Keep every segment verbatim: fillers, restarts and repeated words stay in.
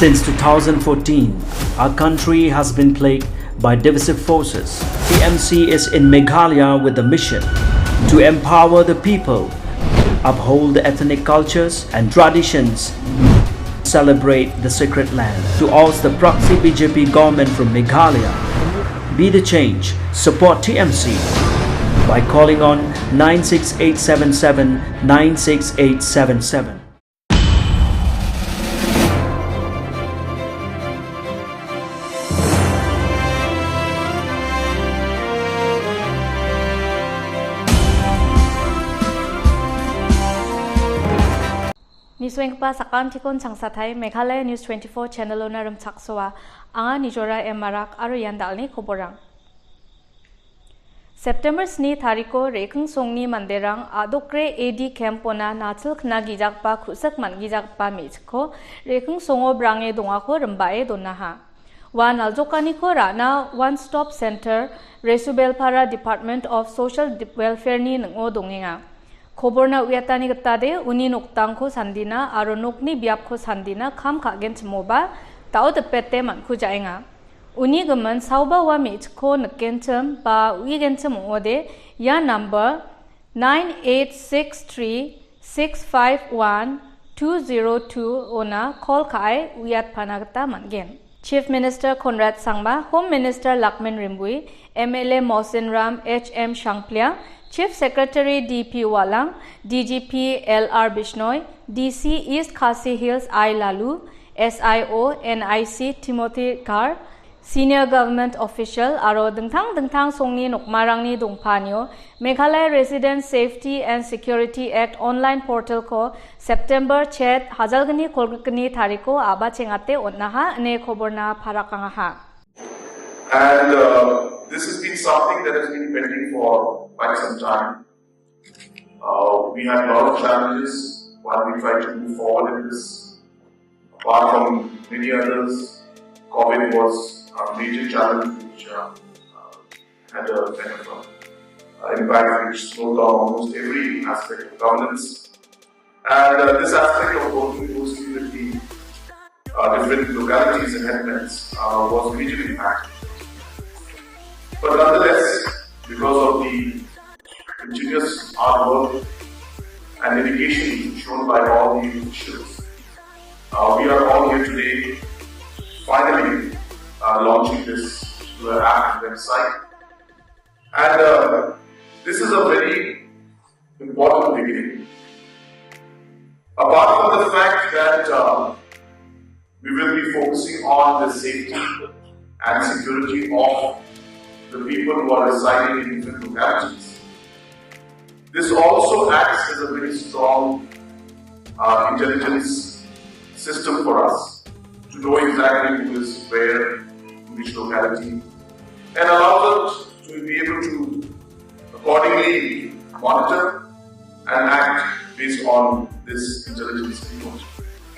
Since two thousand fourteen, our country has been plagued by divisive forces. T M C is in Meghalaya with the mission to empower the people, uphold the ethnic cultures and traditions, celebrate the sacred land. To oust the proxy B J P government from Meghalaya, be the change, support T M C by calling on nine six eight seven seven nine six eight seven seven. Nisuenggipa sakantikon changsatai Meghalaya News twenty-four channel-ona rimchaksoa. Anga Nijora M Marak aro ian dalni koborang. September sni tariko Rekhing songni manderang Adokre A D camp-ona nachil kna gijakba ku·sik man·gijakba me·chikko Rekhing songo brange dongako rimbae donaha. Ua naljokaniko ra·na One Stop Center, Resubelpara Department of Social Welfare-ni ning·o dongenga. Koborna uiatani gitade uni noktangko sandina aro nokni biapko sandina kam ka·genchimoba dao dipete man·kujaenga. Uni gimin saoba ua me·chikko nikenchim ba uigenchim ong·ode ia number nine eight six three six five one two zero two ona call ka·e uiatpana gita man·gen. Chief Minister Conrad Sangma, Home Minister Lakmin Rimbui, M L A Mohsin Ram, H M Shangpliang, Chief Secretary D P Walang, D G P L R Bishnoi, D C East Khasi Hills I Lalu, S I O N I C Timothy Kar, Senior Government Official aro dingtang dingtang songni nokmarangni dongpanio Meghalaya Resident Safety and Security Act online portal-ko September chet hajalgni kolgrikgni tariko a·bachengate on·aha ine koborna parakangaha. And uh, this has been something that has been pending for quite some time. Uh, we had a lot of challenges while we tried to move forward in this. Apart from many others, COVID was a major challenge which uh, uh, had a kind of a, uh, impact which slowed down almost every aspect of governance. And uh, this aspect of working closely with the uh, different localities and headlands uh, was majorly impacted. But nonetheless, because of the continuous hard work and dedication shown by all the officials, uh, we are all here today finally uh, launching this particular app and website. And uh, this is a very important beginning. Apart from the fact that uh, we will be focusing on the safety and security of the people who are residing in different localities, this also acts as a very strong uh, intelligence system for us to know exactly who is where, in which locality, and allows us to be able to accordingly monitor and act based on this intelligence report.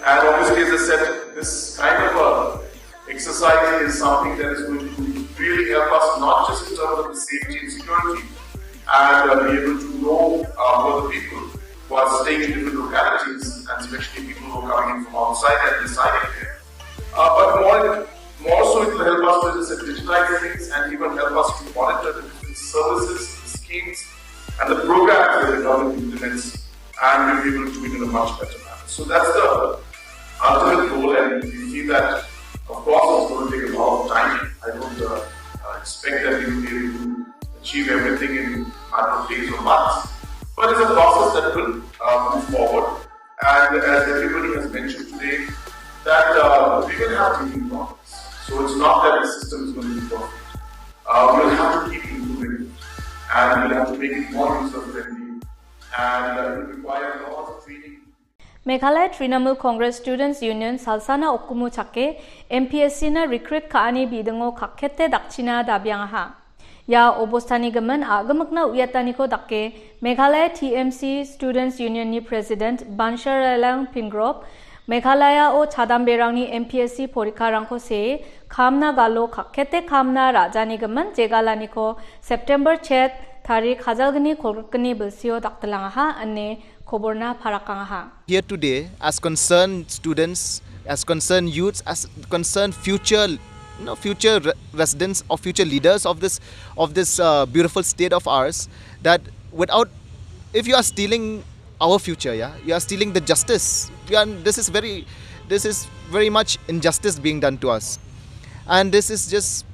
And obviously, as I said, this kind of a exercise is something that is going to really help us, not just in terms of the safety and security, and uh, be able to know uh, who are the people who are staying in different localities, and especially people who are coming in from outside and residing there. Uh, but more, more so, it will help us to, as I said, digitize things and even help us to monitor the different services, the schemes, and the programs that the government implements, and we'll be able to do it in a much better manner. So that's the ultimate goal, and we see that, of course, it's going to take a lot of time. I don't uh, uh, expect that we will be able to achieve everything in matter of days or months, but it's a process that will uh, move forward. And as everybody has mentioned today, that uh, we will have teething problems. So it's not that the system is going to be perfect. Uh, we'll have to keep improving it, and we'll have to make it more user friendly, and uh, it will require a lot of training. Meghalaya Trinamool Congress Students Union salsana okkumu chake M P S C-na recruit ka·ani bidingo kakkete dakchina dabiangaha. Ia obostani gimin a·gimikna uiataniko dake Meghalaya T M C Students Union-ni President Bansharailang Pingrop, Meghalayao chadamberangni M P S C porikarangko see kamna galo kakkete kamna ra·jani gimin jegalaniko September chet tarik hajalgni kolgrikgni bilsio daktilangaha ine koborna parakangaha. Here today, as concerned students as concerned youths, as concerned future, you know, future re- residents or future leaders of this, of this uh, beautiful state of ours, that without, if you are stealing our future, yeah, you are stealing the justice. We are, this is very, this is very much injustice being done to us, and this is just,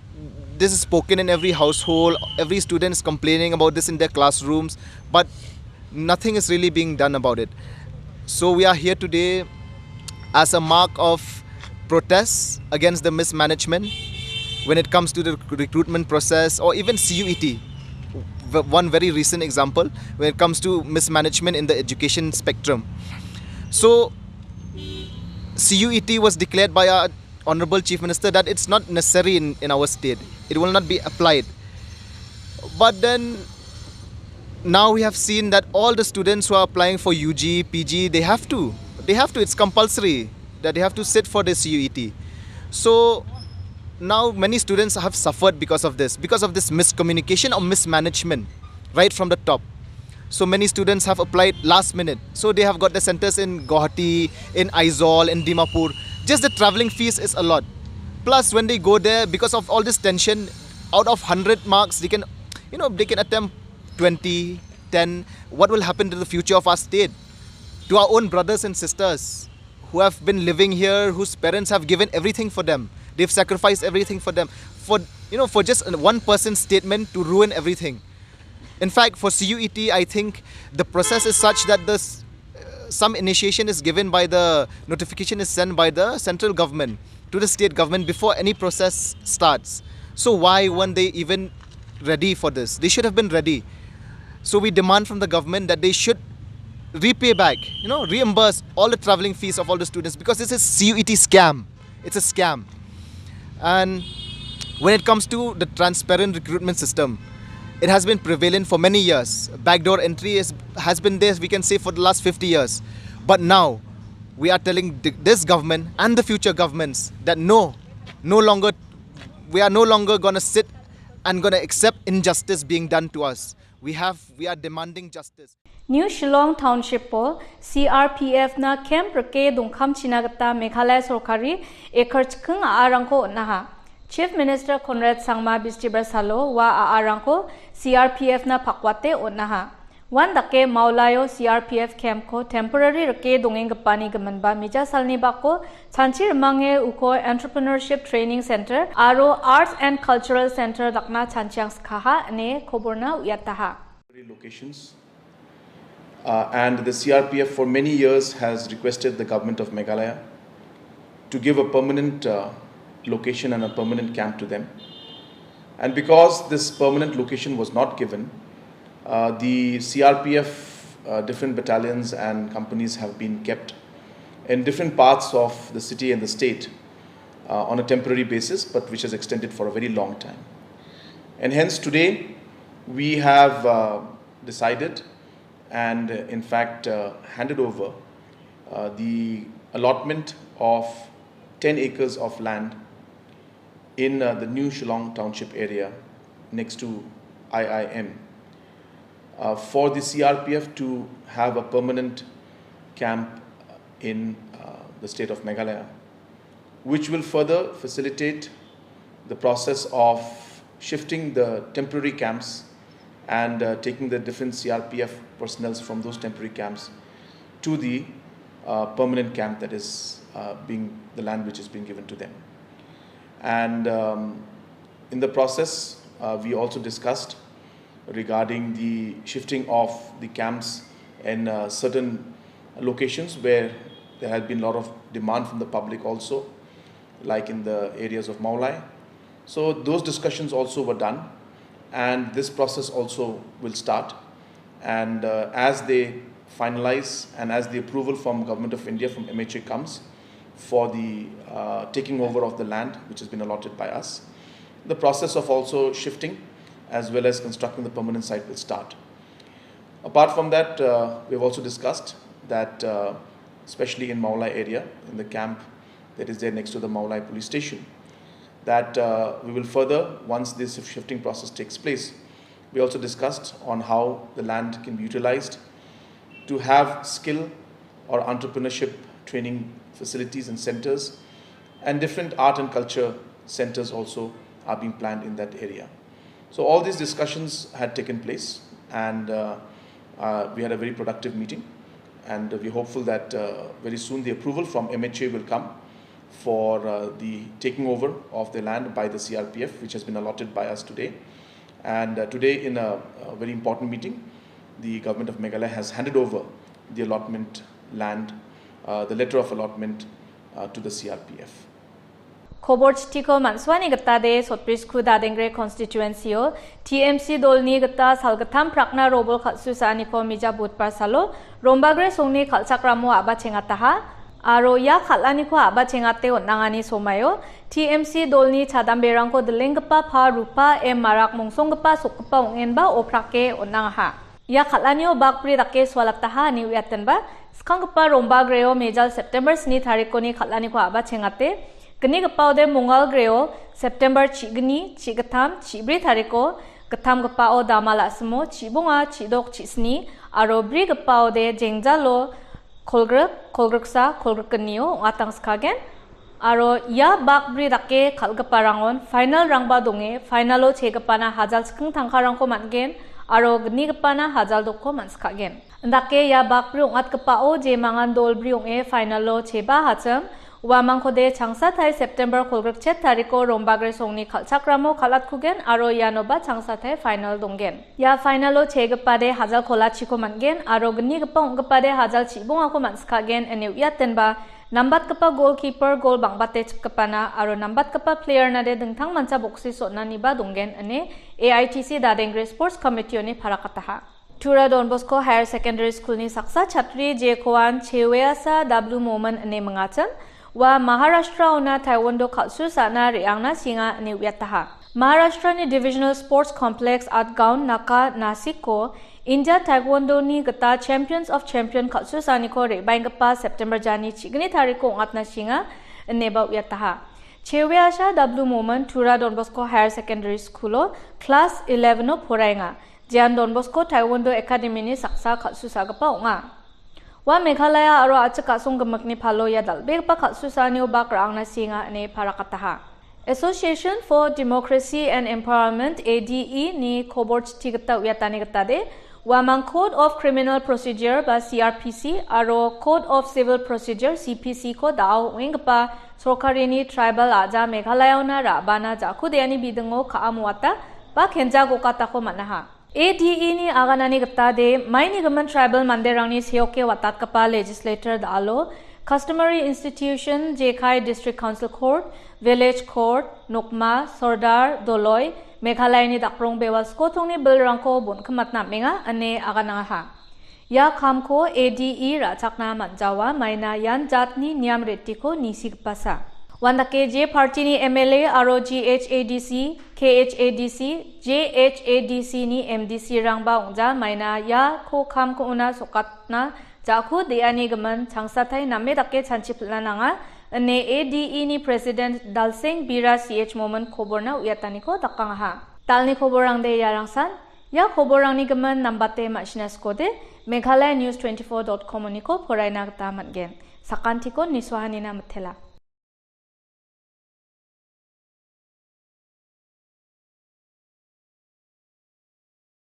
this is spoken in every household. Every student is complaining about this in their classrooms, but nothing is really being done about it. So we are here today as a mark of protest against the mismanagement when it comes to the recruitment process, or even C U E T. V- One very recent example when it comes to mismanagement in the education spectrum. So C U E T was declared by our Honorable Chief Minister that it's not necessary in, in our state. It will not be applied. But then now we have seen that all the students who are applying for U G, P G, they have to. They have to. It's compulsory that they have to sit for the C U E T. So now many students have suffered because of this, because of this miscommunication or mismanagement right from the top. So many students have applied last minute. So they have got the centers in Guwahati, in Aizawl, in Dimapur. Just the traveling fees is a lot. Plus, when they go there, because of all this tension, out of hundred marks, they can, you know, they can attempt twenty, ten. What will happen to the future of our state? To our own brothers and sisters who have been living here, whose parents have given everything for them. They've sacrificed everything for them. For, you know, for just one person's statement to ruin everything. In fact, for C U E T, I think the process is such that this, uh, some initiation is given by the, notification is sent by the central government to the state government before any process starts. So why weren't they even ready for this? They should have been ready. So we demand from the government that they should repay back, you know, reimburse all the traveling fees of all the students, because this is C U E T scam. It's a scam. And when it comes to the transparent recruitment system, it has been prevalent for many years. Backdoor entry is, has been there, we can say, for the last fifty years. But now, we are telling th- this government and the future governments that no, no longer, we are no longer going to sit and going to accept injustice being done to us. We have, we are demanding justice. New Shillong Township-o C R P F-na camp rike dongkamchina gita Meghalaya sorkari ekar chiking a·arangko on·aha. Chief Minister Conrad Sangma Bistibar salo ua a·arangko C R P F-na pakwate on·aha. Uan dake Maolaio C R P F camp-ko temporary rike dongenggipani giminba mija salni bako chanchi rimange uko Entrepreneurship Training Center aro Arts and Cultural Center dakna chanchiang skaha ine koborna uiataha. Locations. Uh, and the C R P F for many years has requested the government of Meghalaya to give a permanent uh, location and a permanent camp to them. And because this permanent location was not given, uh, the C R P F uh, different battalions and companies have been kept in different parts of the city and the state uh, on a temporary basis, but which has extended for a very long time. And hence today, we have uh, decided and uh, in fact uh, handed over uh, the allotment of ten acres of land in uh, the new Shillong Township area next to I I M uh, for the C R P F to have a permanent camp in uh, the state of Meghalaya, which will further facilitate the process of shifting the temporary camps and uh, taking the different C R P F personnel from those temporary camps to the uh, permanent camp that is uh, being the land which is being given to them. And um, in the process, uh, we also discussed regarding the shifting of the camps in uh, certain locations where there had been a lot of demand from the public also, like in the areas of Mawlai. So those discussions also were done, and this process also will start. And uh, as they finalize and as the approval from Government of India, from M H A comes for the uh, taking over of the land which has been allotted by us, the process of also shifting as well as constructing the permanent site will start. Apart from that, uh, we've also discussed that, uh, especially in Mawlai area, in the camp that is there next to the Mawlai police station, that uh, we will further, once this shifting process takes place, we also discussed on how the land can be utilized to have skill or entrepreneurship training facilities and centers, and different art and culture centers also are being planned in that area. So all these discussions had taken place, and uh, uh, we had a very productive meeting, and we're hopeful that uh, very soon the approval from M H A will come for uh, the taking over of the land by the C R P F, which has been allotted by us today. And uh, today, in a, a very important meeting, the government of Meghalaya has handed over the allotment land, uh, the letter of allotment uh, to the C R P F. Khobor chitiko man·suani gita de Sotbrisku Dadengre constituency-o T M C dolni gita salgittam prakna robol kal·susaaniko mija budbar salo Rombagre songni kal·chakramo a·bachengataha. Aro ia kal·aniko a·bachengate on·angani somaio T M C dolni chadamberangko dilenggipa pa rupa em marak mongsonggipa sokgipa ong·enba oprake on·angaha. Ia kal·anio bakbri dake sualataha ine uiatenba, skanggipa Rombagreo mejal September sni tarikoni kal·aniko a·bachengate, gnigipaode Mongalgreo September chigni, chigittam, chibri tariko, gittamgipao damal a·simo, chibonga, chidok, chisni, aro brigipaode jengjalo kolgrik, kolgriksa, kolgrikgnio ong·atangskagen. Aro ia bakbri dake kal·giparangon final-rangba donge, final-o chegipana hajal chikking tangkarangko man·gen, aro gnigipana hajal dokko man·sikagen. Indake ia bakbri ong·atgipao je mangan dolbri ong·e final-o cheba hachim, uamangkode changsatai September kolgrikchet tariko Rombagre songni kal·chakramo kal·atkugen aro ianoba changsatai final donggen. Ia final-o chegipade hajal kolachiko man·gen aro gnigipa ong·gipade hajal chibongako man·sikagen ine uiatenba, nambatgipa golkiper gol bang·bate chipgipana aro nambatgipa playernade dingtangmancha boksis on·aniba donggen ine A I T C Dadengre Sports Committee-oni parakataha. Tura Don Bosco Higher Secondary School-ni saksa chatri Jekoan Cheweasa W Momin ine mingachim, ua Maharashtra-ona Taekwondo kal·susaana re·angna sienga ine uiataha. Maharashtra-ni Divisional Sports Complex Atgaon Naka Nasik-o India Taekwondo-ni gita Champions of Champion kal·susaaniko re·baenggipa September jani chigni tariko ong·atna sienga ineba uiataha. Cheweasa W Momin Tura Don Bosco Higher Secondary School-o class eleven-o poraenga. Jean Don Bosco Taekwondo Academy-ni saksa kal·susagipa ong·a. Ua Meghalaya aro a·chik a·song gimikni palo ia dal·begipa kal·susaanio bak ra·angna sienga ine parakataha. Association for Democracy and Empowerment, A D E, ni kobor chiti gita uiatani gitade, uamang Code of Criminal Procedure ba C R P C aro Code of Civil Procedure, C P C, ko da·o ong·enggipa sorkarini tribal a·ja Meghalaya-ona ra·bana ja·kudeani bidingo ka·amoata ba kenja gokatako man·aha. A D E-ni aganani gitade, maini gimin tribal manderangni seoke watatgipa legislator da·alo, customary institution, jekai District Council Court, Village Court, Nokma, Sordar, Doloi, Meghalayani dakrong bewal skotongni bilrangko bonkimatna am·enga ine aganangaha. Ia kamko A D E ra·chakna man·jaoa, maina ian jatni niam retiko nisigipasa. Uandake je party-ni M L A aro G H A D C, K H A D C, J H A D C-ni M D C-rangba ong·ja, maina iako kamko ona sokatna ja·ku de·ani gimin changsatai name dake chanchipilna nanga, ine A D E-ni President Dalseng Bira C H Momin koborna uiataniko dakangaha. Dalni koborrangde iarangsan, ia koborrangni gimin nambate ma·sina sikode, Meghalaya News twenty-four dot com-oniko poraina gita man·gen. Sakantiko nisoahanina mitela.